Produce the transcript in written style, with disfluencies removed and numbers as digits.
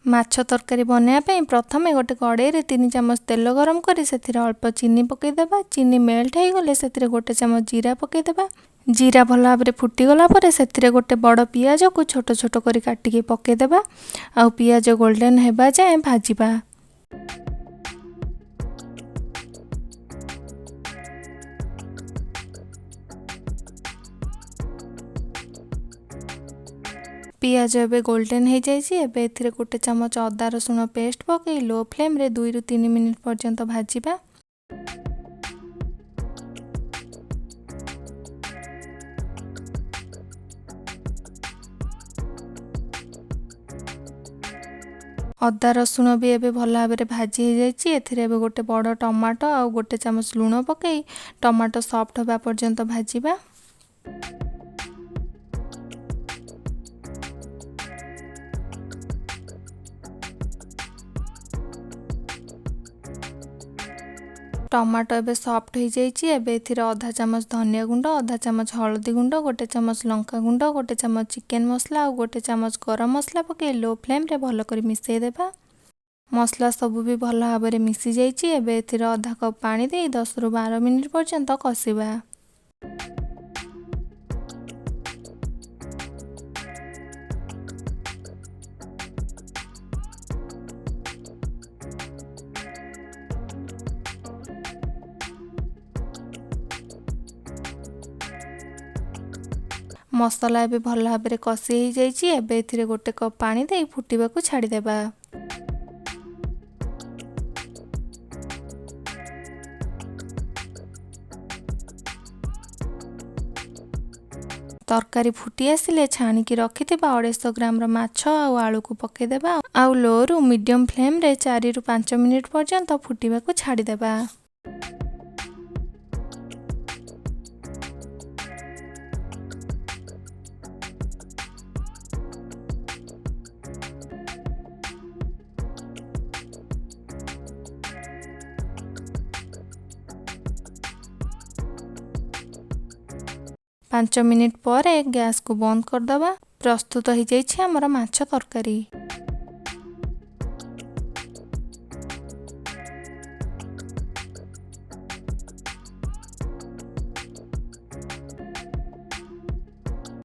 ମାଛ ତରକାରୀ ବନାଇବା ପାଇଁ ପ୍ରଥମେ ଗୋଟେ କଡ଼େଇରେ 3 ଚାମଚ ତେଲ ଗରମ କରି ସେଥିରେ ଅଳ୍ପ ଚିନି ପକାଇଦେବା। ଚିନି ମେଲ୍ଟ ହେଇଗଲେ ସେଥିରେ 1 ଚାମଚ ଜିରା ପକାଇଦେବା। ଜିରା ଭଲ ଭାବରେ ଫୁଟିଗଲା ପରେ ସେଥିରେ ଗୋଟେ ବଡ଼ ପିଆଜକୁ ଛୋଟ ଛୋଟ କରି କାଟିକି ପକାଇଦେବା ଆଉ ପିଆଜ ଗୋଲ୍ଡେନ୍ ହେବା ଯାଏଁ ଭାଜିବା। ପିଆଜ ଏବେ ଗୋଲ୍ଡେନ୍ ହେଇଯାଇଛି। ଏବେ ଏଥିରେ 1 ଚାମଚ ଅଦା ରସୁଣ ପେଷ୍ଟ ପକାଇ ଲୋ ଫ୍ଲେମ୍ରେ 2ରୁ 3 ମିନିଟ୍ ପର୍ଯ୍ୟନ୍ତ ଭାଜିବା। ଅଦା ରସୁଣ ବି ଏବେ ଭଲ ଭାବରେ ଭାଜି ହେଇଯାଇଛି। ଏଥିରେ ଏବେ ଗୋଟେ ବଡ଼ ଟମାଟୋ ଆଉ 1 ଚାମଚ ଲୁଣ ପକାଇ ଟମାଟୋ ସଫ୍ଟ ହେବା ପର୍ଯ୍ୟନ୍ତ ଭାଜିବା। ଟମାଟୋ ଏବେ ସଫ୍ଟ ହେଇଯାଇଛି। ଏବେ ଏଥିରେ ଅଧା ଚାମଚ ଧନିଆ ଗୁଣ୍ଡ, ଅଧା ଚାମଚ ହଳଦୀ ଗୁଣ୍ଡ, 1 ଚାମଚ ଲଙ୍କା ଗୁଣ୍ଡ, 1 ଚାମଚ ଚିକେନ୍ ମସଲା ଆଉ 1 ଚାମଚ ଗରମ ମସଲା ପକାଇ ଲୋ ଫ୍ଲେମ୍ରେ ଭଲ କରି ମିଶାଇ ଦେବା। ମସଲା ସବୁ ବି ଭଲ ଭାବରେ ମିଶିଯାଇଛି। ଏବେ ଏଥିରେ ଅଧା କପ୍ ପାଣି ଦେଇ 10ରୁ 12 ମିନିଟ୍ ପର୍ଯ୍ୟନ୍ତ କଷିବା। ମସଲା ଏବେ ଭଲ ଭାବରେ କଷି ହେଇଯାଇଛି। ଏବେ ଏଥିରେ 1 କପ୍ ପାଣି ଦେଇ ଫୁଟିବାକୁ ଛାଡ଼ିଦେବା। ତରକାରୀ ଫୁଟି ଆସିଲେ ଛାଣିକି ରଖିଥିବା 250 ଗ୍ରାମର ମାଛ ଆଉ ଆଳୁକୁ ପକାଇଦେବା ଆଉ ଲୋରୁ ମିଡ଼ିୟମ୍ ଫ୍ଲେମ୍ରେ 4ରୁ 5 ମିନିଟ୍ ପର୍ଯ୍ୟନ୍ତ ଫୁଟିବାକୁ ଛାଡ଼ିଦେବା। ପାଞ୍ଚ ମିନିଟ୍ ପରେ ଗ୍ୟାସ୍କୁ ବନ୍ଦ କରିଦେବା। ପ୍ରସ୍ତୁତ ହେଇଯାଇଛି ଆମର ମାଛ ତରକାରୀ।